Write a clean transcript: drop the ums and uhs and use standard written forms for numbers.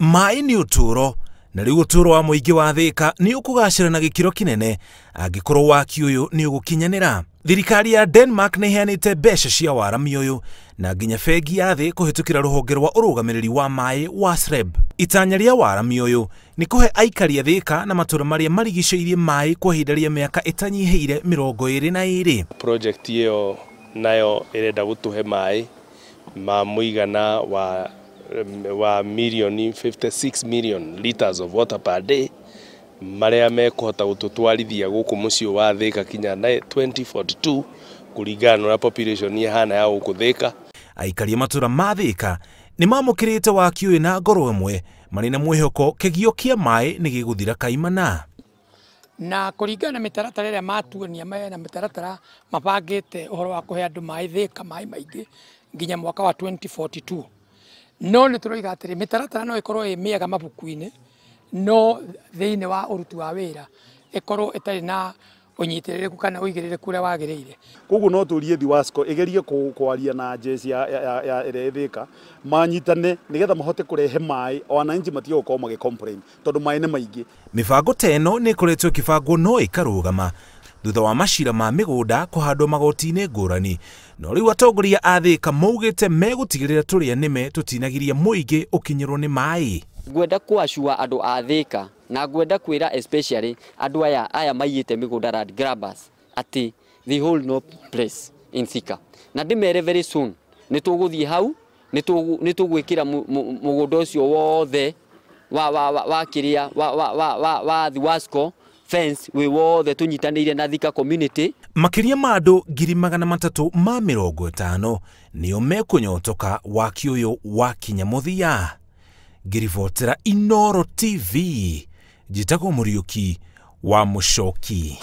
Maĩ nĩ ũtũũro, na rĩu ũtũũro wa mũingĩ wa Thĩka nĩ ũkũgacĩra na gĩkĩro kĩnene angĩkorwo waki ũyũ nĩ ũgũkinyanĩra. Thirikari ya Denmark nĩ ĩheanĩte mbeca cia waramia ũyũ na nginya bengi ya thĩ kũhĩtũkĩra rũhonge rwa ũrũgamĩrĩri wa maĩ wa SREB. Itanya rĩa waramia ũyũ nĩ kũhe aikari a Thĩka na matũũra marĩa marigicĩirie maĩ kwa ihinda rĩa mĩaka ĩtanyihĩire 22. Project ĩyo nayo ĩrenda gũtũhe maĩ ma mũigana wa mirioni 56 million liters of water per day, marĩa mekũhota gũtũtwarithia gũkũ mũciĩ wa Thĩka kinya 2042 kũringana na ũrĩa population ĩhana ya gũkũ Thĩka. Aikari a matũũra ma Thĩka nĩ mamũkĩrĩte waki ũyũ na ngoro ĩmwe, marĩ na mwĩhoko kĩgio kĩa maĩ nĩ gĩgũthira kaimana. Na kũringana na mĩtaratara ĩrĩa matuonia mena mĩtaratara mabangĩte ũhoro wa kũhe andũ maĩ Thĩka maĩ maingĩ nginya mwaka wa 2042. No nĩ tũroiga atĩrĩ, mĩtaratara no ĩkorwo ĩ mĩega mabuku-inĩ, no thĩinĩ wa ũruti wa wĩra ĩkorwo ĩtarĩ na ũnyitĩrĩrĩku kana ũigĩrĩrĩku ũrĩa wagĩrĩire. Koguo no tũrie Thiwasco ĩgerie kwaria na jeshi ya ĩrĩa ĩ Thĩka manyitane nĩgetha mahote kũrehe maĩ, wananchi matige gũkorwo magĩ complain tondũ maĩ nĩ maingĩ. Mĩbango ta ĩno nĩ ĩkoretwo ĩkĩbangwo no ĩkarũgama thutha wa macira ma mĩgũnda kũhandwo magoti-inĩ ngũrani, no rĩu atongoria a Thĩka maugĩte megũtigĩrĩra tũrĩa nĩme tũtinagiria mũingĩ ũkinyĩrwo nĩ maĩ. Ngwenda kũacua andũ a Thĩka na ngwenda kwĩra especially andũ aya maiyĩte mĩgũnda land grabbers atĩ they hold no place in Thika, na ndĩmere very soon nĩ tũgũthiĩ hau, nĩ tũgwĩkĩra mũgũnda ũcio wothe wa kĩrĩa wa Thiwasco fence wĩ wothe tũnyitanĩire na Thika community. Makĩria ma andũ 350,000 nĩo mekũnyotoka waki ũyũ wakinya mũthia. Ngĩribotera Inooro TV, njĩtagwo Mũriũki wa Mũcoki.